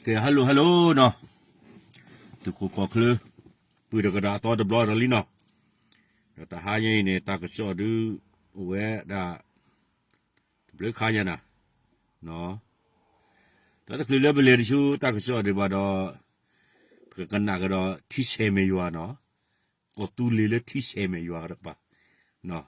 ကဲ hello hello နီၤ, သုးခိၣ်ကီၢ်ချၢ ပုၢ်တကဒါအသီတဘျီဒီးလံနီၤ, ဒီးတဟါညါအံၤန့ၣ် တၢ်ကစီၣ်ဒုး အိၣ်ဝဲဒၣ် တဘျုးခါညါနၤ, ဒီးတချုးလၢပလဲၤတဆူတၢ်ကစီၣ်ဒံးဘၣ်ဒီး ပကကနၣ်ကဒီးထံဆဲးမဲာ်ယွၤနီၤ, ကီၢ်သူလ့ၤလၢထံဆဲးမဲာ်ယွၤတကပၤနီၤ.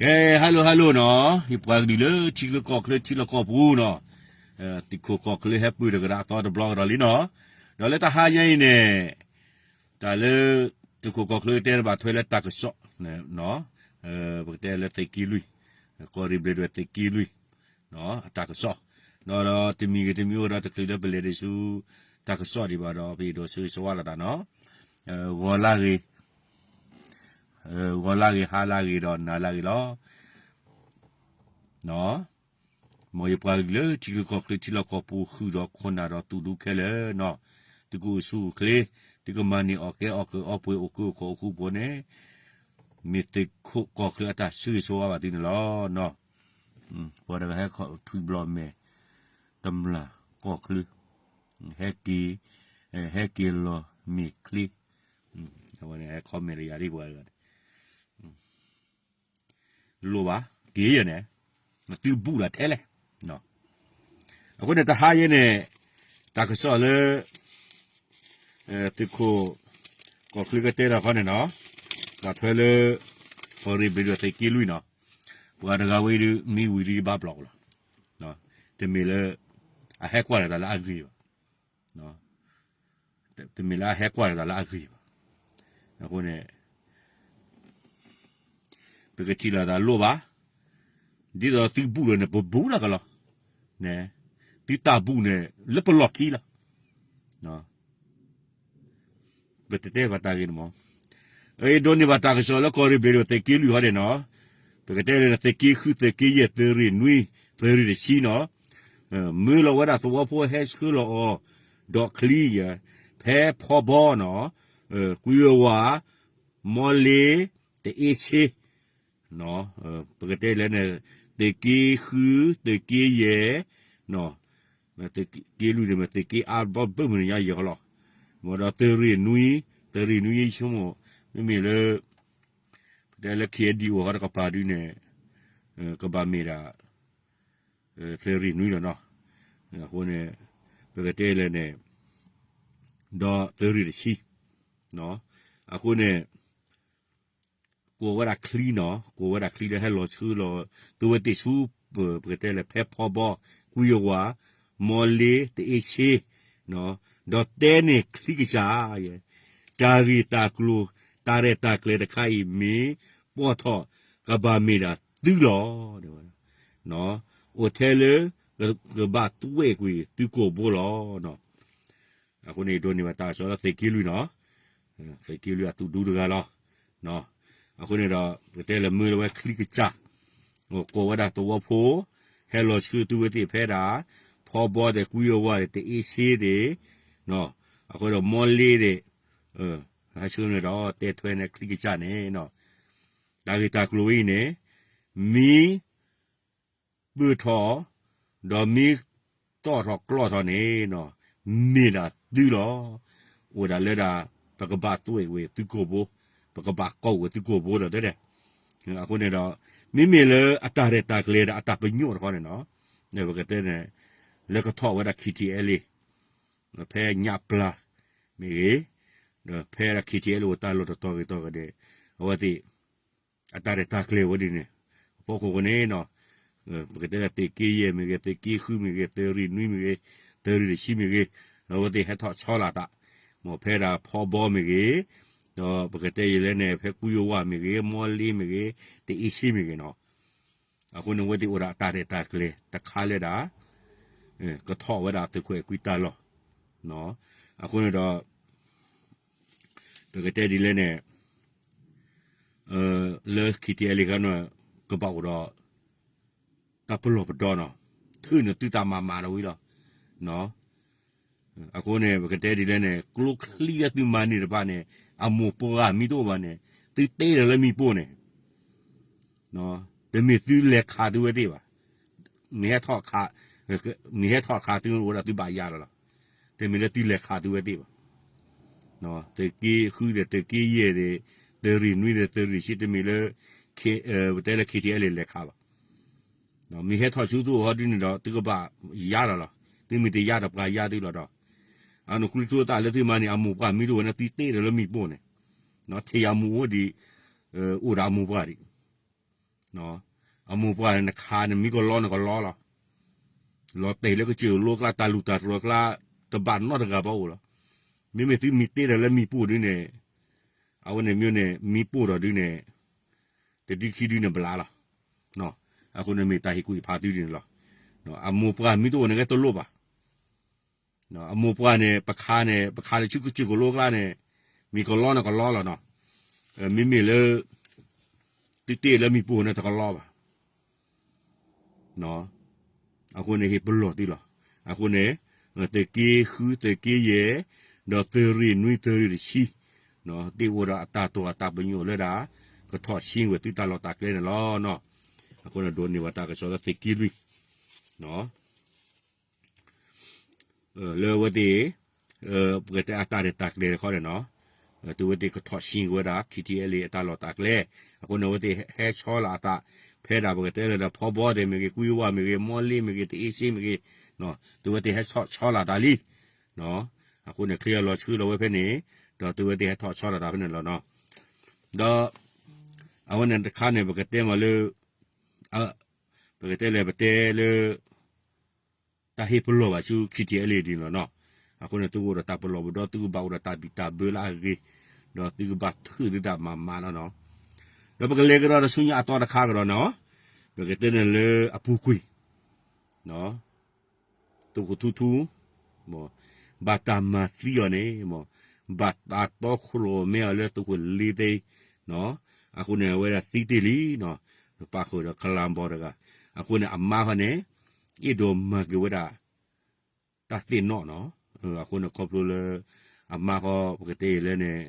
ကဲ hello hello နီၤ, ယပှၤကလုာ်လၢထံချၢကီၢ်ချၢထံလီၢ်ကီၢ်ပူၤနီၤ, သုးခိၣ်ကီၢ်ချၢဟဲပၢၢ်တကဒါအသီတဘျီကဒီးလံနီၤ, ဒီးလၢတဟါညါအံၤန့ၣ် တၢ်လၢ သုးခိၣ်ကီၢ်ချၢတဲဘၣ်ထွဲလၢတၢ်ကစီၣ် ပကတဲလၢသုးက့လွံၢ်, ကီၢ်ရ့ၣ်ဘျ့းဒဝဲၢ်သုးက့လွံၢ် အတၢ်ကစီၣ်, ဒီးတမံၤဂ့ၤတမံၤအိၣ်ဒီးတချုးလၢပလဲၤတဆူ တၢ်ကစီၣ်ဒံးဘၣ်ဒီး ပအဲၣ်ဒိးဆၢဂ့ၤဆၢဝါလိာ်သးနီၤ, ဂီၤလၢဂ့ၤ ဂီၤလၢဂ့ၤ ဟါလၢဂ့ၤဒီးနၤလၢဂ့ၤလီၤ. မ်ယပှၤကလုာ်လၢထံချၢကီၢ်ချၢထံလီၢ်ကီၢ်ပူၤဃုာ်ဒီးခိၣ်နၢ်ဒီးသူၣ်ဒူခဲလၢာ်နီၤ, သုကအိၣ်ဆူၣ်အိၣ်ချ့, သုကမၤန့ၢ်အီၣ်ကဲအီၣ်ကၢၤအီပှဲၤအိၣ်ကၢအိၣ်ခီၣ်အိၣ်ဃူအိၣ်ဖိးန့ၣ်, မ့ၢ်သုးခိၣ်ကီၢ်ချၢအတၢ်ဆၢဂ့ၤဆၢဝါဘၣ်သုန့ၣ်လီၤ. ပှၤတဂၤဟဲခီၣ်ထွံဘျီမဲာ် တမျၢ်ကီၢ်ချၢ, ဟဲက့ၤ, ဟဲက့ၤလီၤမ့ၢ်ချ့, အဝဲန့ၣ်ဟဲ comment လၢယၤဒ်ပှၤတဂၤန့ၣ် လိၣ်ဘၣ် က့ၤယဲၢ်န့ၣ်, သုဘူၣ်တၢ်ထဲလဲၣ်. အဃိန့ၣ် တဟါယဲၢ်န့ၣ် တၢ်ကစီၣ်လၢ သုးခိၣ် ကီၢ်ချၢကတဲတၢ်ခီန့ၣ်နီၤ, ဘၣ်ထွဲလၢ ကီၢ်ရ့ၣ်ဘျ့းဒဝဲၢ်သုးက့လွံၢ်နီၤ, ပှၤတဂၤဝဲဒုး မ့ၢ်ဝံၤဒုးဘၣ်ဘျီကလီၤ, တမ့ၢ်လၢ အဟဲကွၢ်လီၤတၢ်လၢအဂ့ၤဘၣ် တမ့ၢ်လၢအဟဲကွၢ်လီၤတၢ်လၢအဂ့ၤဘၣ်. အဃိန့ၣ် ပကထံၣ်လိာ်သးလိၣ်ဘၣ်, ဒ်သိးသုဘူၣ်လီၤန့ၣ် ပဘူၣ်တၢ်ကလီၤ, သုတၢ်ဘူၣ်န့ၣ် လၢပလီၢ်ခံလီၤ. ပတတဲဘၣ်တၢ်ဂ့ၢ်န့ၣ်မး, အဒိးန့ၢ်ဘၣ်တၢ်ကစီၣ်လၢကီၢ်ရ့ၣ်ဘျ့းဒဝဲၢ်သုးက့လွံၢ်ဟီန့ၣ်နီၤ, ပကတဲလၢသုးက့ဃု သုးက့ယဲၢ် သုးရ့ၣ်နွံ သုးရ့ၣ်တဆံနီၤ, မၢလီၤဝဲဒၣ်သဝီဖိဟဲဆှၢလီၤအီၤ ဒီးချံယဲၢ် ဖဲဖီဘီနီၤ, ကွံအဝၤ, မီလ့, တအ့ဆ့ ပကတဲလဲၣ်န့ၣ် သုးက့ဃု, သုးက့ယဲၢ်, သုးက့လွံၢ်န့ၣ်မ့ၢ် သုးက့အါဘျီဘၢမုၢ်နံၤညါယဲၢ်ဃီလီၤ. ဒီးသုးရ့ၣ်နွံ, သုးရ့ၣ်နွံယဆိကမိၣ် မ့မ့ၢ်လၢ ပတဲလၢ ခံအဲဒံအိၣ်ဟီတကပၤဒုန့ၣ် ကဘၣ်မ့ၢ်ဒၣ် သုးရ့ၣ်နွံလီၤနီၤ. အဃိန့ၣ် ပကတဲလဲၣ်န့ၣ် ဒီးသုးရ့ၣ်တဆံ အဃိန့ၣ် ကိးဝဲဒၣ်ချံနီၤ, ကိးဝဲဒၣ်ချံလၢဟဲလီၤဆှၢလီၤ သုဝဲသ့ၣ်ဆူ ပကတဲလဲၣ် ဖဲဖီဘီ, ကွံအဝၤ, မီလ့, တအ့ဆ့, ဒီးတဲန့ၢ်ချံကစၢ် တၢ်ဂ့ၢ်တၢ်ကျိၤ တၢ်ရဲၣ်တၢ်ကျဲၤတခါအံၤမ့ၢ် ပိာ်ထီၣ် ကဘၣ်မ့ၢ်ဒၣ်သုလီၤ. အိၣ်ထဲလၢ ကဘၣ်သွဲၣ်ကွံာ်သုကိာ်ဘိလီၤ. အဃိန့ၣ် ဒိးန့ၢ်ဘၣ်တၢ်ကစီၣ်လၢသုးက့လွံၢ်နီၤ, သုးက့လွံၢ်အသူၣ်ဒူတဂၤလီၤ. အဃိန့ၣ်ဒီး ပကတဲလဲၣ်မၢလီၤဝဲချံကစၢ်, ကိးဝဲဒၣ်သဝီဖိ ဟဲလီၤဆှၢသုဝဲသ့ၣ်ဖဲဒၣ် ဖီဘီသ့ၣ် ကွံအဝၤသ့ၣ် တအ့ဆ့သ့ၣ် အဃိဒီးမီလ့ဒီး ဟဲဆှၢန့ၣ်ဒီးတဲထွဲန့ၣ်ချံကစၢ်န့ၣ် တၢ်ဂ့ၢ်တၢ်ကျိၤဝဲအံၤန့ၣ် မ့ၢ် ပၢၢ်ထီၣ် ဒီးမ့ၢ်တီၣ်ထီၣ်ကျီၢ်ထီၣ်န့ၣ် မ့ၢ်ဒၣ်သုလီၤ. အိၣ်ဒၣ်လၢဒၣ် ပကဘၣ်သွဲၣ်ဝဲသုကီၢ်ဘိ, ပကဘၣ်ကိးဝဲသုကီၢ်ဘိဒီးတဲဒၣ်. အဃိန့ၣ်ဒီး မ့မ့ၢ်လၢအတၢ်ရဲၣ်တၢ်ကျဲၤဒီးအတၢ်ပညိၣ်တခီန့ၣ်နီၤ, ပကတဲန့ၣ် လၢကထီၣ်ဝဲဒၣ် ခံထံအဲလ့ၣ် ဖဲညၣ်ပျၢ်မ့ၢ်ဂ့ၤ, ဒီးဖဲဒၣ် ခံထံအဲလ့ၣ် ဝဲတၢ်လီၢ်တတီၤဂ့ၤတီၤဂ့ၤန့ၣ် အဝဲသ့ၣ် အတၢ်ရဲၣ်တၢ်ကျဲၤဝဲဒ်န့ၣ် အဖီခိၣ်န့ၣ်နီၤ, ပကတဲဒၣ်သုးက့ယဲၢ်မ့ၢ်ဂ့ၤ, သုးက့ဃုမ့ၢ်ဂ့ၤ, သုးရ့ၣ်နွံမ့ၢ်ဂ့ၤ, သုးရ့ၣ်တဆံမ့ၢ်ဂ့ၤ, အဝဲသ့ၣ်ဟဲထီၣ်ဆီလီၤသး, မ့ၢ်ဖဲဒၣ်ဖီဘီမ့ၢ်ဂ့ၤ, ဒီးပကတဲယဲၢ်လဲၣ်န့ၣ် ဖဲကွံယဝါမ့ၢ်ဂ့ၤ, မီလ့မ့ၢ်ဂ့ၤ, တအ့ဆ့မ့ၢ်ဂ့ၤနီၤ, အဃိန့ၣ် အဝဲသ့ၣ်အိၣ်ဒီးအတၢ်ရဲၣ်တၢ်ကျဲၤတခါလၢဒၣ် ကထီၣ်ဝဲဒၣ်သုးခိၣ်အဲၤကွံတၢ်လီၢ်, အဃိန့ၣ်ဒီး ပကတဲဒ်လဲၣ်န့ၣ် လၢ ခံထံအဲလ့ၣ် ခါန့ၣ် ကဘၣ်အိၣ်ဒီး တၢ်ပလီၢ်ပဒီနီၤ, ထုးန့ၢ်သုတၢ်မၤမၤဒီးဝံၤလီၤ. အဃိန့ၣ် ပကတဲဒ်လဲၣ်န့ၣ် ကျိချံလၢသုမၤန့ၢ်တဖၣ်န့ၣ် အမိၢ်ပှၢ်မ့ၢ်တအိၣ်ဘၣ်န့ၣ် သုတ့ဒီးလၢမ့ၣ်ပိၢ်န့ၣ် တမ့ၢ်သုလဲၤခးသုဝဲသ့ၣ်ဘၣ်. မ့ၢ်ဟဲထီၣ်ခး, မ့ၢ်ဟဲထီၣ်ခးသုဝဲဒၣ်သုဘၣ်ယၤလီၤလီၤ. တမ့ၢ်လၢသုလဲၤခးသုဝဲသ့ၣ်ဘၣ်. သုးက့ဃုဒီးသုးက့ယဲၢ်ဒီး သုးရ့ၣ်နွံဒီးသုးရ့ၣ်ဆံ တမ့ၢ်လၢ ပတဲလၢ ခံထံအဲလ့ၣ် လဲၤခးဘၣ်. မ့ၢ်ဟဲထီၣ်ဆူသုအိၣ်ဟီဒ်န့ၣ်ဒီး သုကဘၣ်ယၤလီၤလီၤ. သုမ့ၢ်တယၤဒီးပှၤယၤသုလီၤဒီး အနီၢ်ကျိချံသၣ်လၢသုမၤန့ၢ်အမိၢ်ပှၢ်မ့ၢ်တအိၣ်ဝဲန့ၣ် သုတ့ဒီးလၢမ့ၣ်ပိၢ်န့ၣ်, ထံၣ်အမိၢ်အိၣ်ဒံး အိၣ်ဒီးအမိၢ်ပှၢ်ဒံး အမိၢ်ပှၢ်န့ၣ် နခးန့ၣ်မ့ၢ်ကလီနကလီလီၤ. လီၤတဲာ်လၢကစၢၢ်လိကျါ တၢ်လူၢ်တၢ်တြီၤကျါ တဘၣ်နီတဂၤဘၣ်အိၣ်လီၤ. မ့မ့ၢ်သုမ့ၢ်တ့ဒီးလၢမ့ၣ်ပိၢ်ဒုန့ၣ် အဝဲန့ၣ်မ့ၢ်န့ၣ် မ့ၣ်ပိၢ်ဒီးဒုန့ၣ် တဒုခံဒုန့ၣ်ဘျါလီၤ. အဃိန့ၣ်မ့ၢ်တၢ်ဟ့ၣ်ကူၣ်ဟ့ၣ်ဖးသုဒ်န့ၣ်လီၤ. အမိၢ်ပှၢ်မ့ၢ်တအိၣ်န့ၣ်ကဲတလိၣ်ဘၣ်. အမိၢ်ပှၢ်န့ၣ် ပခးန့ၣ် ပခးလၢဆူကစၢၢ်ကလိကျါန့ၣ် မ့ၢ်ကလီန့ၣ်ကလီလီၤနီၤ. မ့မ့ၢ်လၢ သုတ့လၢမ့ၣ်ပိၢ်န့ၣ်တကလီဘၣ်. အဃိန့ၣ်ဟ့ၣ်ပလီၢ်သုလီၤ. အဃိန့ၣ် သုးက့ဃု သုးက့ယဲၢ် ဒီးသုးရ့ၣ်နွံ သုးရ့ၣ်တဆံ သ့ၣ်အိၣ်ဒီးအတၢ်တိာ်အတၢ်ပညိၣ်လၢဒၣ် ကထီၣ်ဆှံဝဲသုတၢ်လီၢ်တၢ်ကျဲန့ၣ်လီၤ. အဃိန့ၣ်ဒိးန့ၢ်ဘၣ်တၢ်ကစီၣ်လၢသုးက့လွံၢ် လၢအဝဲသ့ၣ် ပကတဲအတၢ်ရဲၣ်တၢ်ကျဲၤတခီန့ၣ်နီၤ, သုဝဲသ့ၣ်ကထီၣ်ဆှံက့ၤဝဲဒၣ် ခံထံအဲလ့ၣ် အတၢ်လီၢ်တၢ်ကျဲ, အဃိန့ၣ် အဝဲသ့ၣ်ဟဲဆီလီၤအသး ဖဲဒၣ်ပကတဲလၢဒၣ်ဖီဘီသ့ၣ်မ့ၢ်ဂ့ၤ, ကွံဝါမ့ၢ်ဂ့ၤ, မီလ့မ့ၢ်ဂ့ၤ, တအ့စ့မ့ၢ်ဂ့ၤ, သုဝဲသ့ၣ်ဟဲဆီလီၤအသးလံ. အဃိန့ၣ် ချ့အလီၤဆှၢလီၤဝဲဖဲန့ၣ်, ဒီးသုဝဲသ့ၣ်ဟဲထီၣ်ဆီလီၤသးဖဲန့ၣ်လီၤနီၤ. ဒီး အဝဲန့ၣ်တခါန့ၣ် ပကတဲမ့ၢ်လၢ ပကတဲလဲၣ် ပတဲလၢ တၢ်ဟ့ၣ်ပလီၢ်ဘၣ်ဆူ ခံထံအဲလ့ၣ် ဒ်န့ၣ်လီၤနီၤ. အဃိန့ၣ် သုကအိၣ်ဒီးတၢ်ပလီၢ်ပဒီ သုကဘၣ်အိၣ်ဒီးတၢ်ဘံၣ်တၢ်ဘၢလၢအဂ့ၤ, ဒီးသုကဘၣ်ထုးသုတၢ်မၤမၤလီၤနီၤ. ဒီးပကလဲၤကဒီးဒီးဆူညါအသီတခါကဒီးနီၤ, ပကတဲန့ၣ်လၢအပူၤကွံာ် သုးခိၣ်ထူထူ ဘၣ်တၢ်မၤသံအီၤန့ၣ် ဘၣ်တၢ်တီခိၣ်ရိၣ်မဲအီၤလၢသုးခိၣ်လ့သ့, အဃိန့ၣ် အဝဲဒၣ်သံတ့ၢ်လံနီၤ, ပၣ်ဃုာ်ဒီးခလၤဘီတဂၤ, အဃိန့ၣ်အမါဃီန့ၣ် အဲၣ်ဒိးမၤက့ၤဝဲဒၣ် တၢ်သ့ၣ်နီၣ်နီၤ, အဃိန့ၣ်ခီဖျိလၢ အမါဃီ ပကတဲအံၤလၢန့ၣ်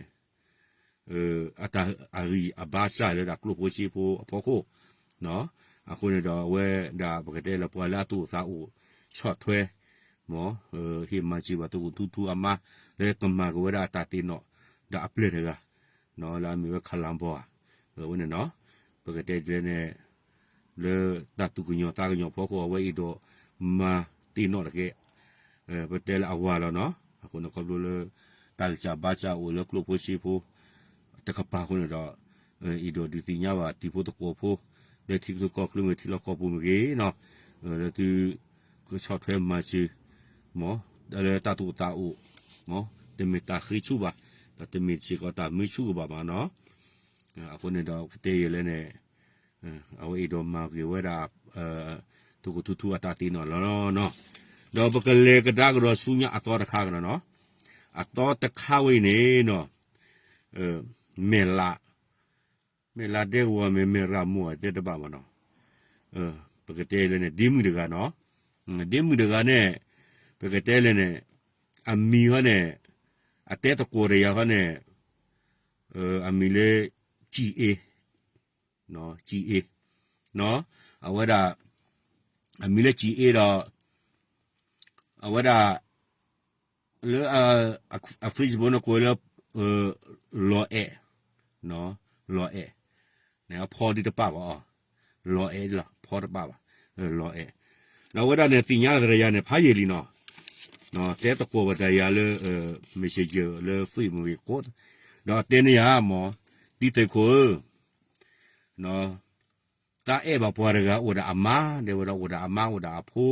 အတၢ်အဂံၢ်အဘါစၢ်လၢဒၣ်ကျိၣ်ဖိစ့ဖိအဖီခိၣ်, အဃိန့ၣ်ဒီးအဝဲဒၣ်ပကတဲလၢပှၤလၢအသူၣ်အိၣ်သးအိၣ်ဆီၣ်ထွဲ, ဟ့ၣ်မၤစၢၤဘၣ်သုးခိၣ်ထူထူအမါ လၢကမၤက့ၤဝဲဒၣ်အတၢ်သ့ၣ်နီၣ် ဒီးအပျဲၢ်တဂၤ လၢအမ့ၢ်ဝဲခလၤဘီဧါ, အဝဲန့ၣ်နီၤ, ပကတဲဒ်လဲၣ်န့ၣ် လၢတၢ်သူၣ်ကညီၤသးကညီၤဖီခိၣ် အဝဲအဲၣ်ဒိးမၤသ့ၣ်နီၣ်တက့ၢ်, ပတဲလၢအဝၤလီၤနီၤ, အဃိန့ၣ်ခီဖျိလၢ တၢ်ဂံၢ်စၢ်ဘါစၢ်အိၣ်လၢကျိၣ်ဖိစ့ဖိ တကပၤအဃိန့ၣ်ဒီး အဲၣ်ဒိးဒုးသ့ၣ်ညါဘၣ်တံၤဖိသကိးဖိ လၢထံကီၢ်ချၢမ့ၢ်ဂ့ၤ ထံလီၢ်ကီၢ်ပူၤမ့ၢ်ဂ့ၤနီၤ, လၢသု ကဆီၣ်ထွဲမၤစၢၤ လၢတၢ်သူၣ်အိၣ်သးအိၣ်, တမ့ၢ်တၢ်ဃ့ဆူၣ်ဘၣ်, ဒီးတမ့ၢ်စ့ၢ်ကီးတၢ်မၤဆူၣ်ကဘၣ်မးနီၤ, အဃိန့ၣ်ဒီးကတဲယဲၢ်လဲၣ်န့ၣ် အဝဲအဲၣ်ဒိးမၤက့ၤဝဲဒၣ် သုးခိၣ်ထူထူအတၢ်သ့ၣ်နီၣ်လီၤနီၤ, ဒီးပကလဲၤကဒါကဒီးဆူညါအသီတခါကဒီးနီၤ, အသီတခါဝဲအံၤန့ၣ်နီၤ, မဲၢ်လး မဲၢ်လးဒဲကဝီၤမ့ၢ်မဲၢ်ရမိၢ်အတဲတဘၣ်မးနီၤ, ပကတဲလဲၣ်န့ၣ် ဒ့မုၣ်တဂၤနီၤ, ဒ့မုၣ်တဂၤန့ၣ် ပကတဲလဲၣ်န့ၣ် အမံၤခီန့ၣ်, အတဲသကိးဒီးယၤခီန့ၣ်, အမံၤလၢ ကၠံၣ်အ့, ကၠံၣ်အ့, အဝဲဒၣ်, အမံၤလၢကၠံၣ်အ့ဒီး, အဝဲဒၣ်, လၢ အ Facebook န့ၣ်ကိးလၢ လီၤအဲၣ်, လီၤအဲၣ်, အဖီဒုးတပာ်ဘၣ်အီၤ, လီၤအဲၣ်လီၤ ဖီတပာ်ဘၣ်, လီၤအဲၣ်, ဒီးအဝဲဒၣ်န့ၣ်သ့ၣ်ညါကဒီးယၤန့ၣ် ဖးယံာ်လံနီၤ, တဲသကိးဘၣ်တၢ်ယၤလၢ Messenger လၢ Facebook ကိး, ဒီးတဲန့ၢ်ယၤမၢ်, တံၤသကိးဧၢ, သးအဲၣ်ဘၣ်ပှၤတဂၤအိၣ်ဒီးအမါ တဲဝဲဒၣ်အိၣ်ဒီးအမါအိၣ်ဒီးအဖိ,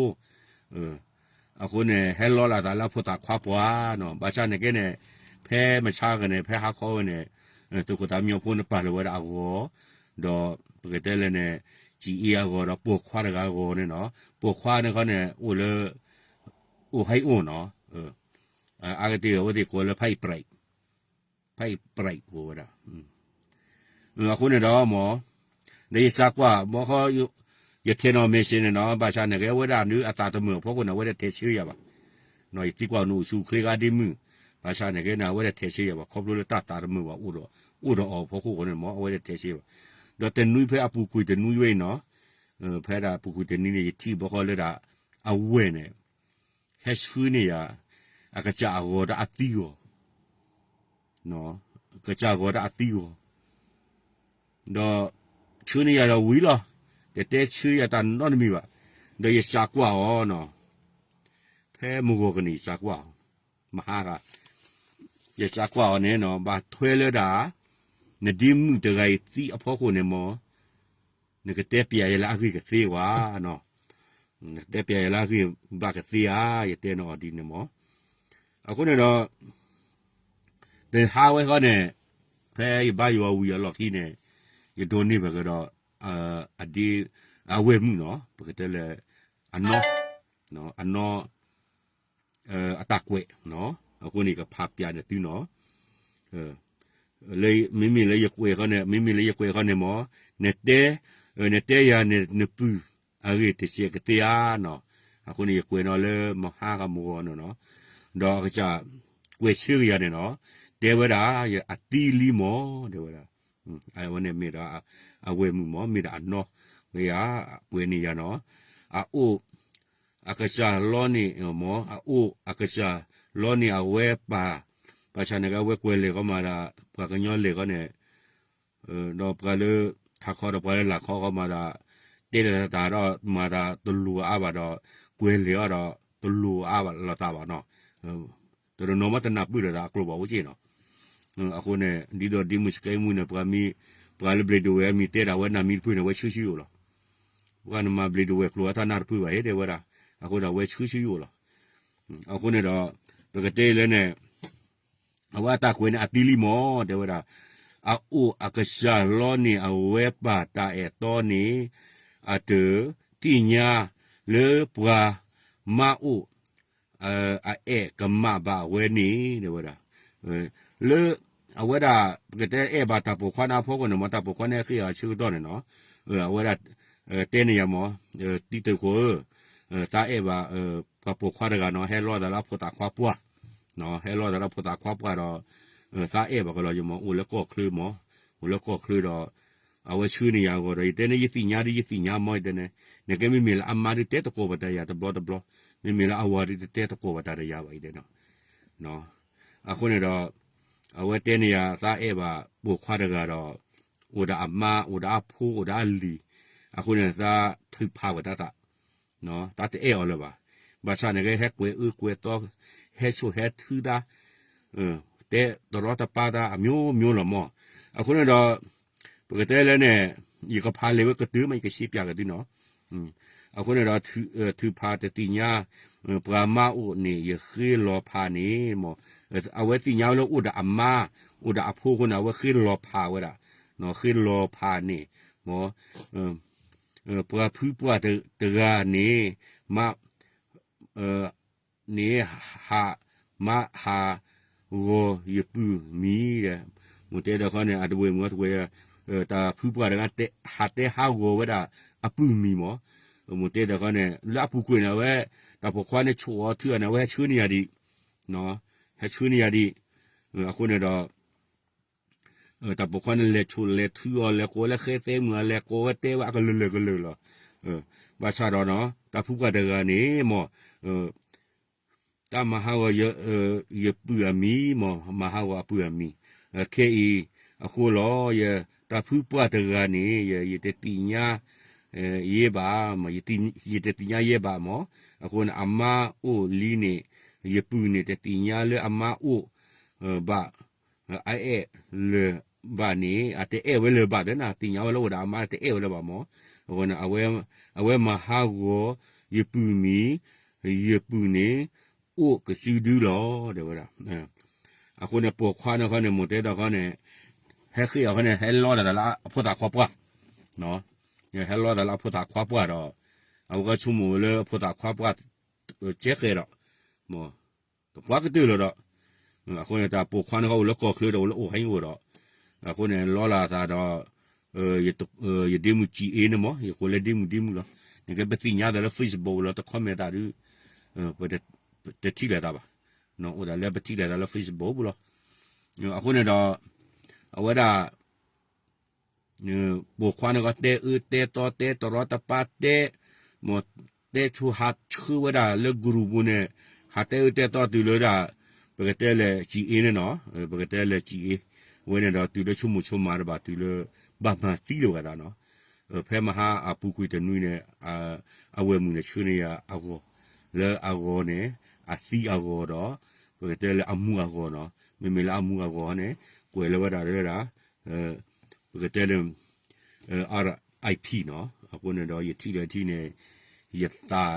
အဃိန့ၣ် ဟဲလီလၢသးလၢအဖိသၣ်ခွါပှၢ်နီၤ, ဘၣ်ဆၣ်န့ၣ်ကဲန့ၣ်, ဖဲမဆါဂၤန့ၣ် ဖဲဟါခီဝဲန့ၣ်, သုးခိၣ်သးမံညီၤဖိန့ၣ်ပာ်လီၤဝဲဒၣ်အဂီၤ, ဒီးပကတဲလဲၣ်န့ၣ်, ကၠံၣ်အ့အဂီၤဒီးပိာ်ခွါတဂၤအဂီၤန့ၣ်နီၤ, ပိာ်ခွါန့ၣ်ခီန့ၣ် အိၣ်လၢ အိၣ်ဟဲအိၣ်နီၤ, အါကတၢၢ်အဝဲသ့ၣ်ကိးလၢ ဖဲအံၤပြဲး ဖဲအံၤပြဲးကိးဝဲဒၣ်, အဃိန့ၣ်ဒီးမၢ်, ဒီးယစးကွၢ်ဘီဃီ, ယထဲနီၤ message န့ၣ်နီၤ, ဘၣ်ဆၣ်န့ၣ်ကဲဝဲဒၣ်နုအသးတမုာ်အဖီခိၣ်န့ၣ် အဝဲတထဲဆၢယၤဘၣ်, ယသံကွၢ်နအိၣ်ဆူၣ်ချ့ဂၤဒ့မုၣ်, ဘၣ်ဆၣ်န့ၣ်ကဲန့ၣ် အဝဲတထဲဆၢယၤဘၣ် ခီဖျိလၢတၢ်သးတမုာ်ဘၣ် အိၣ်ဒီးအီၤအဖီခိၣ်ဃိန့ၣ်မၢ် အဝဲတထဲဆၢဘၣ်, ဒီးတနွံဖဲအပူၤကွံာ်တနွံဝဲအံၤနီၤ, ဖဲဒၣ်အပူၤကွံာ်တနွံန့ၣ် ယထံၣ်ဘီဃီလၢဒၣ်, အဝဲၢ်န့ၣ် ဟဲဆှၢန့ၢ်ယၤ, အကစၢ်အဂီၤဒီးအသံဂီၤ, ကစၢ်ဂီၤဒီးအသံဂီၤ, ဒီးဆှၢန့ၢ်ယၤဒီးဝံၤလီၤ, တတဲဆၢယၤတၢ်နီတမံၤဘၣ်, ဒီးယစးကွၢ်အီၤနီၤ, ဖဲမုၢ်ဂီၤကန့ၣ် ယစးကွၢ်အီၤ, မဟါဂၤ, ယစးကွၢ်အီၤန့ၣ်နီၤ ဘၣ်ထွဲလၢဒၣ်, နဒ့မုၣ်တဂၤအံၤသံအဖီခိၣ်န့ၣ်မၢ် နကတဲပျဲယၤလၢအဂ့ၢ်ကသ့ဧါ, နကတဲပျဲယၤလၢအဂ့ၢ်ဘၣ်ကသ့ဧါ, ယတဲန့ၢ်အီၤဒ်န့ၣ်မၢ်, အဃိန့ၣ်ဒီး, တဟါဝဲဃီန့ၣ်, ဖဲယဘါယွၤဝံၤအလီၢ်ခံန့ၣ်, ယဒိးန့ၢ်ဘၣ်ကဒီး, အဒ့, အဝဲၢ်မုၣ်နီၤ ပကတဲလၢ, အနီ, အနီ အတၢ်ကွဲး, အဃိန့ၣ် ယကဖးပျးန့ၢ်သုနီၤ, မ့မ့ၢ်လၢယကွဲးဃီန့ၣ်, မ့မ့ၢ်လၢယကွဲးဃီန့ၣ်မၢ်, နတဲ, နတဲယၤန့ၣ် နပုၢ်အဂ့ၢ်တစဲးကသ့ဧါနီၤ, အဃိန့ၣ် ယကွဲးနီၤလၢမဟါဂၤမုၢ်ဂီၤန့ၣ်နီၤ, ဒီးအကစၢ်ကွဲးဆၢက့ၤယၤန့ၣ်နီၤ, တဲဝဲဒၣ်, အသံလံမၢ် တဲဝဲဒၣ်, အဝဲန့ၣ်မ့ၢ်ဒီး, အဝဲၢ်မုၣ်မၢ် မ့ၢ်ဒီးအနီၢ်, ဝဲယၤ, ကွဲးန့ၢ်ယၤနီၤ, အအိၣ်, အကစၢ်လီန့ၣ်မၢ်, အအိၣ်အကစၢ်လီန့ၣ်အဝဲပၢ်, ဘၣ်ဆၣ်န့ၣ်ကဲဝဲကွဲးလဲၤဃီမးဒီး, ပှၤကညီလဲၤဃီန့ၣ်, ဒီးပှၤလၢ, ထးခီဒီးပှၤလၢလာ်ခီဃီမးဒီး, တဲလၢတၢ်ဒီးမၤတၢ်တလိၤအါဘၣ်ဒီး, ကွဲးလဲၤအီၤဒီး, တလိၤအါဘၣ်လိာ်သးဘၣ်နီၤ, တနီၤမးတနၢ်ပၢၢ်ဒီးအကျိာ်ဘၣ်အိၣ်က့နီၤ, အဃိန့ၣ် ဒ်သိးဒ့မုၣ်စကဲမုၣ်န့ၣ် ပှၤမံၤ, ပှၤလၢဘျံးဒဝဲၢ်အမံၤတဲဒၣ်ဝဲနၢ်မံၤတဖုန့ၣ် ဝဲဆှၢဆှၢယိာ်လီၤ, ပှၤနမၤဘျံးဒဝဲၢ်ကျိာ်ဝဲတၢ်နၢ်တဖုဘၣ်ဟ့ၣ်တဲဝဲဒၣ်, အဃိဒီးဝဲဆှၢဆှၢယိာ်လီၤ, အဃိန့ၣ်ဒီး, ပကတဲလၢန့ၣ် အဝဲအတၢ်ကွဲးန့ၣ်အသံလံမၢ် တဲဝဲဒၣ်, အအိၣ်အကစၢ်လီန့ၣ်အဝဲပၢ်တၢ်အဲၣ်တီန့ၣ်, အတသ့ၣ်ညါလၢပှၤမါအိၣ်, အအဲၣ်ကမၣ်ဘၣ်ဝဲန့ၣ် တဲဝဲဒၣ်, လၢ, အဝဲဒၣ်, ပကတဲအဲၣ်ဘၣ်တၢ်ပိာ်ခွါန့ၣ်အဖီခိၣ်န့ၣ်မၢ် တၢ်ပိာ်ခွါန့ၣ်ဃ့အီၤဆၢကတီၢ်န့ၣ်နီၤ, အဝဲဒၣ်, တဲန့ၢ်ယၤမၢ်, တံၤသကိးဧၢ, သးအဲၣ်ဘၣ်, ပှၤပိာ်ခွါတဂၤနီၤ ဟဲလီသးလၢအဖိသၣ်ခွါပှၢ်, ဟဲလီသးလၢအဖိသၣ်ခွါပှၢ်ဒီး, သးအဲၣ်ဘၣ်ကလီၤယမၢ် အိၣ်လၢကီၢ်ချၢမၢ်, အိၣ်လၢကီၢ်ချၢဒီး, အဝဲဆှၢန့ၢ်ယၤအဂီၢ်ဒီး ယတဲန့ၣ် ယသ့ၣ်ညါဒ်ယသ့ၣ်ညါမၢ် ယတဲန့ၣ်, နကဲမ့မ့ၢ်လၢအမါဒ်တဲသကိးဘၣ်တၢ်ယၤတဘျီတဘျီ, မ့မ့ၢ်လၢအဝၤဒ်တတဲသကိးဘၣ်တၢ်ဒီးယၤဘၣ် ယတဲန့ၣ် အဃိန့ၣ်ဒီး, အဝဲတဲန့ၢ်ယၤ သးအဲၣ်ဘၣ်ပိာ်ခွါတဂၤဒီး, အိၣ်ဒီးအမါ အိၣ်ဒီးအဖိ အိၣ်ဒီးအလံၤ, အဃိန့ၣ် သးထုးဖးဝဲတၢ်သး, သးတအဲၣ်အီၤလၢၤဘၣ်, ဘၣ်ဆၣ်န့ၣ်ကဲ ဟဲကွဲးအၢကွဲးသီ, ဟဲဆိၣ်ဟဲထုတၢ်, တဲတရီတပါတၢ် အမျိုးမျိုးလီၤမၢ်, အဃိန့ၣ်ဒီး, ပကတဲလၢန့ၣ်, ယကဖးလဲၤဝဲကတၢၢ်မး ယကရှဲပၠးက့ၤသုနီၤ အဃိန့ၣ်ဒီး, ထုးဖးတသ့ၣ်ညါ, ပှၤမါအိၣ်န့ၣ် ယဃ့လီၤဖးန့ၣ်မၢ်, အဝဲသ့ၣ်ညါဝဲလၢအိၣ်ဒီးအမါ, အိၣ်ဒီးအဖိအဃိန့ၣ် အဝဲဃ့လီၤဖးဝဲဒၣ်, ဃ့လီၤဖးန့ၣ်, မၢ်, ပှၤဖုပှၢ်တဂၤန့ၣ်, မၢ်, န့ၣ်, ဟး, မၢ်ဟး, ဂီၤယပုၢ်မံၤဒီး, မိၢ်တဲဒီးခီန့ၣ် အတဝဲၢ်မုၣ်အတဝဲၢ်, တၢ်ဖုပှၢ်တဂၤ ဟးတဲဟးဂီၤဝဲဒၣ်, အပုၢ်မံၤမၢ်, မိၢ်တဲဒီးခီန့ၣ် လၢအပူၤကွံာ်န့ၣ် အဝဲ, တၢ်ပိာ်ခွါန့ၣ်ဆိၣ်အီၤထုအီၤန့ၣ် အဝဲဟဲဆှၢန့ၢ်ယၤဒံး, ဟဲဆှၢန့ၢ်ယၤဒံး, အဃိန့ၣ်ဒီး တၢ်ပိာ်ခွါန့ၣ် လဲၤဆိၣ်လဲၤထုအီၤ လဲၤကိးလၢဃဲသဲမုၢ် လဲၤကိးဝဲတဲဝဲအကလုာ်လၢာ်ကလုာ်လီၤ. ဘၣ်ဆၣ်ဒီး တၢ်ဖုပှၢ်တဂၤန့ၣ်မ့ၢ် တၢ်မၤဟးဂီၤ ယပုၢ်အမံၤမ့ၢ် မၤဟးဂီၤအပုၢ်အမံၤ, ခဲအံၤအဃိလီၤ. တၢ်ဖုပှၢ်တဂၤန့ၣ် ယတသ့ၣ်ညါ ယဲဘၣ်, ယတသ့ၣ်ညါယဲဘၣ်မ့ၢ်, အဃိန့ၣ် အမါအိၣ်လံန့ၣ် ယပုၢ်န့ၣ် တသ့ၣ်ညါလၢအမါအိၣ်ဘၣ်, အအဲၣ်လၢၤဘၣ်န့ၣ် အတအဲၣ်ဝဲလၢၤဘၣ်ဒီး သ့ၣ်ညါဝဲလၢအိၣ်ဒီးအမါတအဲၣ်ဝဲလၢၤဘၣ်မ့ၢ်, အဃိန့ၣ် အဝဲမၤဟးဂီၤ ယပုၢ်မံၤ, ယပုၢ်န့ၣ် အိၣ်ကစုဒုလီၤ တဲဝဲဒၣ်. အဃိန့ၣ် ပိာ်ခွါန့ၣ်ခီန့ၣ် မိၢ်တဲဒီးခီန့ၣ် ဟဲဃ့အီၤခီန့ၣ် ဟဲလီတၢ်လၢအဖိသၣ်ခွါပှၢ်, ဟဲလီတၢ်လၢအဖိသၣ်ခွါပှၢ်ဒီး အဝဲကဆိကမိၣ်လၢအဖိသၣ်ခွါပှၢ် ကဲဃဲၤဒီး တပှၢ်ကတၢၢ်လီၤဒီး အဃိန့ၣ် တၢ်ပိာ်ခွါန့ၣ်ခီအိၣ်လၢကီၢ်ချၢဒီး အိၣ်လၢအိၣ်ဟဲအိၣ်ဒီး အဃိန့ၣ် လီလၢအသးဒီး ယဒ့မုၣ်ကံအ့န့ၣ်မ့ၢ် ယကိးလၢဒ့မုၣ်ဒ့မုၣ်လီၤ. နကဲပသ့ၣ်ညါသးလၢ Facebook လီၤ တ comment သးဒုး ပတထံၣ်လိာ်သးဘၣ်. အိၣ်ဒၣ်လၢပထံၣ်လိာ်သးလၢ Facebook ပူၤလီၤ. အဃိန့ၣ်ဒီး အဝဲဒၣ် ပိာ်ခွါန့ၣ်ကီး တဲအၢတဲသီ တဲတရီတပါ တဲ မ့ၢ်တဲဆိဟးဆှၢဝဲဒၣ်လၢ group ပူၤန့ၣ် ဟးတဲအၢတဲသီတုၤလၢဒၣ် ပကတဲလဲၤ ကံအ့န့ၣ်နီၤ, ပကတဲလဲၤ ကံအ့ ဝဲန့ၣ်ဒီးတုၤလၢဆိကမိၣ်ဆိကမးတဘၣ် တုၤလၢဘၣ်မၤသံလိာ်ဝဲသးနီၤ. ဖဲမဟါအပူၤကွံာ်တနွံန့ၣ် အဝဲၢ်မုၣ်န့ၣ်ဆှၢန့ၢ်ယၤအဂီၢ်, လၢအဂီၢ်န့ၣ် အသံအဂီၢ်ဒီး ပကတဲလၢအမူအဂီၢ်နီၤ, မ့မ့ၢ်လၢအမူအဂီၢ်န့ၣ် ကွဲးလၢဝဲဒၣ်လၢဒၣ် ပကတဲလၢ R I P နီၤ. အဃိန့ၣ်ဒီး ယထံၣ်လၢထံၣ်န့ၣ် ယသး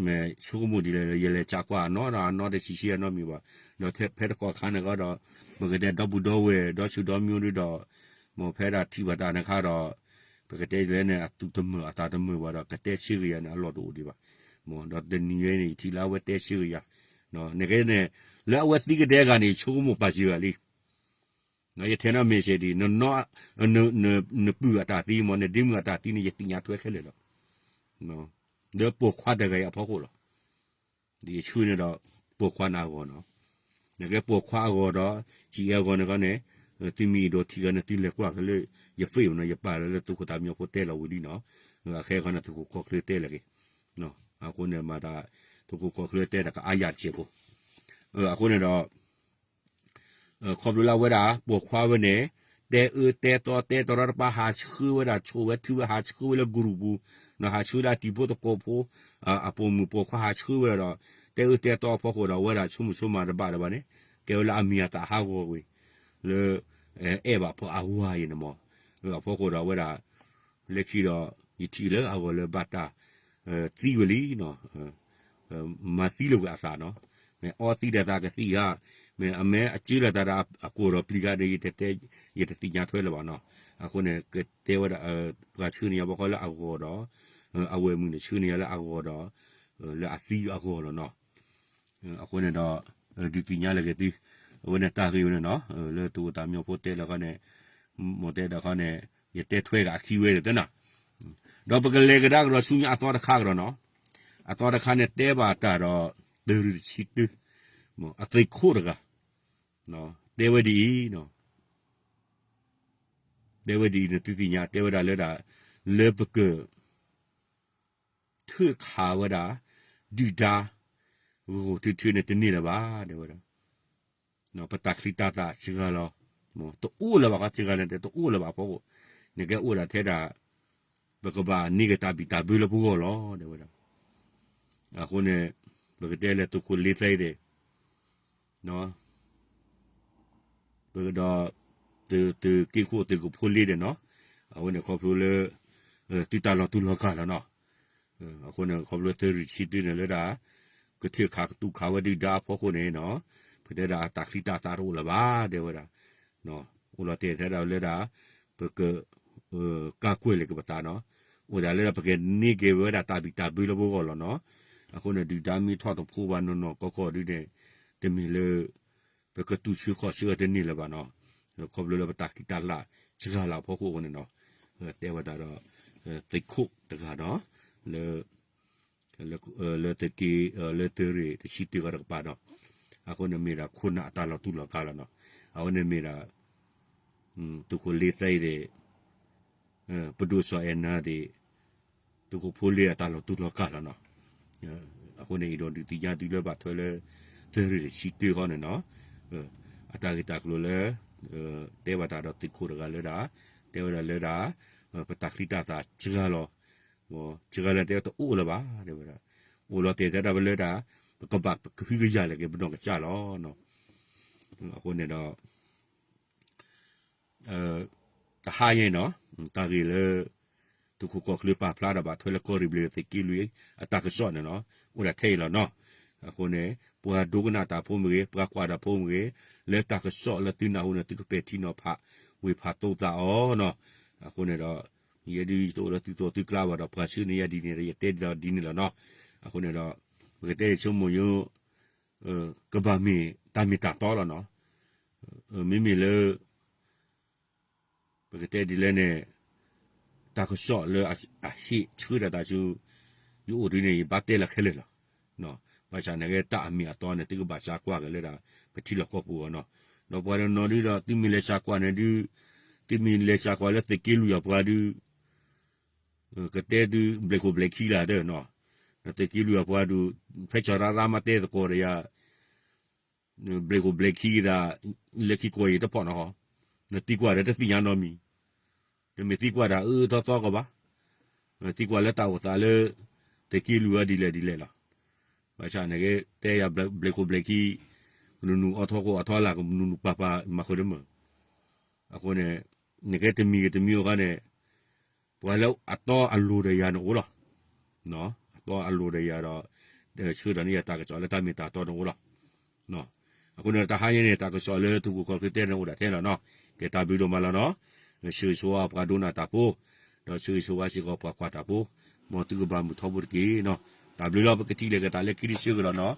မ့ၢ်ဆိကမိၣ်ဒ်လဲၣ် ယလဲၤစးကွၢ်အနီၢ်ဒီး အနီၢ်တဆံးဆံးအနီတမံၤဘၣ်. ဒီးဖဲတကီၢ်ခါန့ၣ်ဃီဒီး ပကတဲဒီပုၢ်ဒီဝဲၢ် ဒီဆူၣ်ဒီမံၤဒုဒီး မ့ၢ်ဖဲဒၣ်ထံၣ်ဘၣ်တၢ်န့ၣ်ခါဒီး ပကတဲလဲၣ်န့ၣ် အသူၣ်တမုာ်အသးတမုာ်ဘၣ်ဒီး ကတဲဆၢက့ၤယၤန့ၣ် အလီၢ်တအိၣ်ဒံးဘၣ်. ဒီးတနံၤအံၤန့ၣ် ယထံၣ်လၢအဝဲတဲဆၢက့ၤယၤ နကဲန့ၣ် လၢအဝဲသံကဒဲဂၤန့ၣ် ယဆိကမိၣ်ပာ်စၢၤဂၤလံ ယထဲနီၣ် message ဒ် နပုၢ်အတၢ်သံမ့ၢ် နဒ့မုၣ်အတၢ်သံန့ၣ် ယသ့ၣ်ညါထွဲခဲလၢာ်လီၤ. လၢပိာ်ခွါတဂၤအံၤအဖီခိၣ်လီၤ. ဒ်ယဆှၢန့ၣ်ဒီး ပိာ်ခွါန့ၣ်အဂီၢ်နီၤ. နကဲပိာ်ခွါအဂီၢ်ဒီး ကံအ့အဂီၢ်န့ၣ်ခီန့ၣ် သုမ့ၢ်အဲၣ်ဒိးထံၣ်ဂၤန့ၣ် သုလဲၤကွၢ်က့ၤလၢ ယ Facebook နီၤ ယပာ်လၢသုးခိၣ်သးမံညီၤဖိတဲလီၤဝံၤလံနီၤ. အခဲခီန့ၣ် သုးခိၣ်ကီၢ်ချၢတဲလၢၤက့ၤ အဃိန့ၣ်မၤသး သုးခိၣ်ကီၢ်ချၢတဲတၢ်ကအါယၤတစဲးဖိ အဃိန့ၣ်ဒီး ခီဖျိလၢအဝဲဒၣ် ပိာ်ခွါဝဲန့ၣ် တဲအၢတဲသီ တဲတရီတပါ ဟးဆှၢဝဲဒၣ် ဆိၣ်ဝဲထုဝဲ ဟးဆှၢဝဲလၢ group ပူၤ ဟးဆှၢဒၣ်တံၤဖိသကိးဖိ အပိာ်မုၣ်ပိာ်ခွါ ဟးဆှၢဝဲဒၣ်ဒီး တဲအၢတဲသီအဖီခိၣ်ဒီး အဝဲဒၣ်ဆိကမိၣ်ဆိကမးတဘၣ်လၢၤဘၣ်န့ၣ် ကဲဝဲလၢအမံၤအသးဟးဂီၤကွံာ် လၢ အဲၣ်ဘၣ်ဖိအဝၤအံၤန့ၣ်မ့ၢ် အဖီခိၣ်ဒီးအဝဲဒၣ် လၢခံဒီး ယထံၣ်လၢအဂီၢ်လၢဘၣ်တၢ် သံဝဲလံ မၤသံလိာ်ဝဲအသးနီၤ. မ့ၢ်အီသံးဒီးသးကသံၣ်ဧါ, မ့ၢ်အမ့ၢ်အစၢလီၤသးဒီးအကိာ်ဒီးပျံၤဂၤန့ၣ် ယတတဲ ယတသ့ၣ်ညါထွဲလၢၤဘၣ်နီၤ. အဃိန့ၣ် ကတဲဝဲဒၣ် ပှၤဆှၢန့ၢ်ယၤဘၣ်ဃီလၢအဂီၢ်ဒီး အဝဲၢ်မုၣ်န့ၣ်ဆှၢန့ၢ်ယၤလၢအဂီၢ်ဒီး လၢအသံအဂီၢ်လီၤနီၤ. အဃိန့ၣ်ဒီး ဒုးသ့ၣ်ညါလၢက့ၤသု အဝဲန့ၣ်တၢ်ဂ့ၢ်ဝဲန့ၣ်နီၤ လၢသုးခိၣ်သးမံညီၤဖိတဲလၢခီန့ၣ် မိၢ်တဲဒီးခီန့ၣ် ယတဲထွဲဂၤအခံဝဲဒၣ်တနီၤ ဒီးပကလဲၤကဒါကဒီးဆူညါအသီတခါကဒီးနီၤ. အသီတခါန့ၣ်တဲဘၣ်တၢ်ဒီး တရူးတဆံတၢ အသုးခိၣ်တဂၤ တဲဝဲဒ်အံၤ တဲဝဲဒ်အံၤန့ၣ် သုသ့ၣ်ညါ တဲဝဲဒၣ်လၢဒၣ် လၢပက ထုးခးဝဲဒၣ် ဒုၣ်ဒါ ဂိၢ်ဂိၢ်ထုထုန့ၣ် တန့ၢ်လၢၤဘၣ် တဲဝဲဒၣ် ပတၢ်ချံတၢ်သၣ်စှၤလီၤ တအိၣ်လၢၤဘၣ်ဃီ စှၤလီၤန့ၣ် တအိၣ်လၢၤဘၣ်အဖီခိၣ် နကဲအိၣ်ဒၣ်ထဲဒၣ် ပကဘၣ်န့ၢ်က့ၤတၢ်ဘံၣ်တၢ်ဘၢလၢပဂီၢ်လီၤ တဲဝဲဒၣ်. အဃိန့ၣ် ပကတဲလၢသုးခိၣ်လ့သဲအံၤန့ၣ် ပကဒီး သုးက့ခိၣ်သုးကဖိလ့န့ၣ်နီၤ အဝဲန့ၣ်ခီဖျိလၢ သုတၢ်လီၤတူာ်လီၤကာ်လီၤနီၤ. အဃိန့ၣ် ခီဖျိတရူးတဆံတၢန့ၣ်လၢဒၣ် ကထုးခးကတူၢ်ခးဝဲဒုၣ်ဒါအဖီခိၣ်န့ၣ်နီၤ ပတဲဒၣ်တၢ်ချံတၢ်သၣ်တအိၣ်လၢၤဘၣ် တဲဝဲဒၣ် အိၣ်လီၤတဲာ်ထဲဒၣ်လၢဒၣ် ပက ကၤကွဲးလၢကပသးနီၤ အိၣ်ဒၣ်လၢပကန့ၢ်က့ၤဝဲဒၣ်တၢ်ဘံၣ်တၢ်ဘၢလၢပဂီၢ်လီၤနီၤ. အဃိန့ၣ် ဒုၣ်ဒါမ့ၢ်ထီၣ်တဖိဘၣ်နီၢ်နီၢ်ကီၢ်ကီၢ်ဒုန့ၣ် တမ့ၢ်လၢ ပကတူၢ်ဆှၢခီၣ်ဆှၢတန့ၢ်လၢၤဘၣ်နီၤ. ခီဖျိလၢပတၢ်ချံတၢ်သၣ်စှၤလီၤအဖီခိၣ်အဃိန့ၣ်နီၤ တဲဝဲဒၣ်ဒီး သုးခိၣ်တဂၤနီၤ လၢ လၢသုးက့ လၢသုးရ့ၣ်တဆံတၢဂၤတကပၤနီၤ. အဃိန့ၣ်မ့ၢ်ဒၣ်ခိၣ်နၢ်အတၢ်လီၤတူၢ်လီၤကာ်လီၤနီၤ. အဝဲန့ၣ်မ့ၢ်ဒၣ် သုးခိၣ်လ့သဲအံၤသ့ၣ် ပဒိၣ်စီၤအဲၣ်နၤသ့ၣ် သုးခိၣ်ဖိလ့အတၢ်လီၤတူၢ်လီၤကာ်လီၤနီၤ. အဃိန့ၣ် အဲၣ်ဒိးဒုးသ့ၣ်ညါသုလၢဘၣ်ထွဲလၢ သၢရ့ၣ်တဆံတၢဃီန့ၣ်နီၤ, အတၢ်ဂ့ၢ်တၢ်ကျိၤလၢ တဲဘၣ်တၢ်ဒီးသုးခိၣ်တဂၤလၢဒၣ် တဲဝဲဒၣ်လၢဒၣ် ပတၢ်ချံတၢ်သၣ်စှၤလီၤ, စှၤလီၤတဲဝဲတအိၣ်လၢၤဘၣ် တဲဝဲဒၣ်, အိၣ်လီၤတဲာ်တဲဒၣ်ဝဲလၢဒၣ် ပကဘၣ်ကဟုကယာ်လၢက့ၤပနီၢ်ကစၢ်လီၤ. အဃိန့ၣ်ဒီး တဟါယဲနီၤ, တၢ်ဂ့ၢ်လၢ သုးခိၣ်ကီၢ်ချၢပာ်ဖျါဒၣ်ဘၣ်ထွဲလၢကီၢ်ရ့ၣ်ဘျ့ၣ်သုးက့လွံၢ်အတၢ်ကစီၣ်န့ၣ်နီၤ, အိၣ်ဒၣ်ထဲအံၤလီၤနီၤ. အဃိန့ၣ် ပှၤဒိကနၣ်တၢ်ဖိမ့ၢ်ဂ့ၤ, ပှၤကွၢ်တၢ်ဖိမ့ၢ်ဂ့ၤ, လၢတၢ်ကစီၣ်လၢသုနၢ်ဟူန့ၣ် သုကပဲာ်ထံနီၤဖးဝ့ၢ်ဖးသိသးအီၤနီၤ. အဃိန့ၣ်ဒီး ယဲဒုးတအိၣ်လၢသုသိးသုကျါဘၣ်ဒီး ပှၤဆှၢန့ၢ်ယၤဒ်န့ၣ်ဒီး ယတဲဒ်န့ၣ်လီၤနီၤ. အဃိန့ၣ်ဒီး ပကတဲဆိကမိၣ်ယိ ကဘၣ်မ့ၢ်တၢ်မ့ၢ်တၢ်တီလီၤနီၤ. မ့မ့ၢ်လၢ ပကတဲဒ်လဲၣ်န့ၣ် တၢ်ကစီၣ်လၢအဟ့ၣ်ဆှၢဒၣ်တၢ်ဆူ ယအိၣ်ဒ်န့ၣ် ယဘၣ်တဲလီၤခဲလၢာ်လီၤ. ဘၣ်ဆၣ်န့ၣ်က့ တၢ်အမ့ၢ်အတီန့ၣ် သုကဘၣ်စၢ်ကွၢ်က့ၤလၢဒၣ် ပထံလီၢ်ကီၢ်ပူၤအီၤနီၤ. ဒီးပှၤတနီၤဒုးဒီး သုမ့ၢ်လဲၤစၢ်ကွၢ်န့ၣ်ဒုး သုမ့ၢ်လဲၤစၢ်ကွၢ်လၢသုးက့လွံၢ်အပှၤဒုး ကတဲဒုး ဘျဲၣ်ခိၣ်ဘျဲၣ်ခံလၢာ်ဒီးနီၤ, သုးက့လွံၢ်အပှၤဒုး ဖဲစီၤရါရါမၤတဲသကိးဒီးယၤ ဘျဲၣ်ခိၣ်ဘျဲၣ်ခံသး လၢခံကိးယံၤတဖီၣ်နီၤ, နသံကွၢ်ဒီးတသ့ၣ်ညါနီတမံၤ, တမ့ၢ်သံကွၢ်တၢ်အၢအၢသီသီကီးဘၣ်, သံကွၢ်လၢတၢ်အိၣ်သးလၢ သုးက့လွံၢ်အီၤဒ်လဲၣ်ဒ်လဲၣ်လီၤ. ဘၣ်ဆၣ်န့ၣ်က့ တဲယၤဘျဲၣ်ခိၣ်ဘျဲၣ်ခံ ကနူၤနူၤအီထီခိၣ်အထီလာ် ကနူၤနူၤပာ်ပာ်မၤဃုာ်တမုာ် အဃိန့ၣ် နကဲတမံၤဂ့ၤတမံၤအဃိန့ၣ် ပှၤလၢအတီအလိၤဒီးယၤန့ၣ်အိၣ်လီၤ. အတီအလိၤဒီးယၤဒီး ဆှၢဒီးန့ၢ်ယၤတၢ်ကစီၣ်လၢတၢ်မ့ၢ်တၢ်တီန့ၣ်အိၣ်လီၤ. အဃိန့ၣ် တဟါညါန့ၣ် တၢ်ကစီၣ်လၢသုးခိၣ်ခီၣ်ချၢတဲန့ၣ်အိၣ်ဒၣ်ထဲလီၤနီၤ. ကဲတၢ်ဘျုးဒိၣ်မးလီၤနီၤ. ဆၢဂ့ၤဆၢဝါပှၤဒိကနၣ်တၢ်ဖိ, ဒီးဆၢဂ့ၤဆၢဝါစ့ၢ်ကီးပှၤကွၢ်တၢ်ဖိ, မ်သုကဘၣ်မုာ်ထီဘိတက့ၢ်နီၤ. တၢ်ဘျုးလီၤ ပကထံၣ်လိာ်က့ၤတၢ်လၢခံတဆၢကဒီးနီၤ.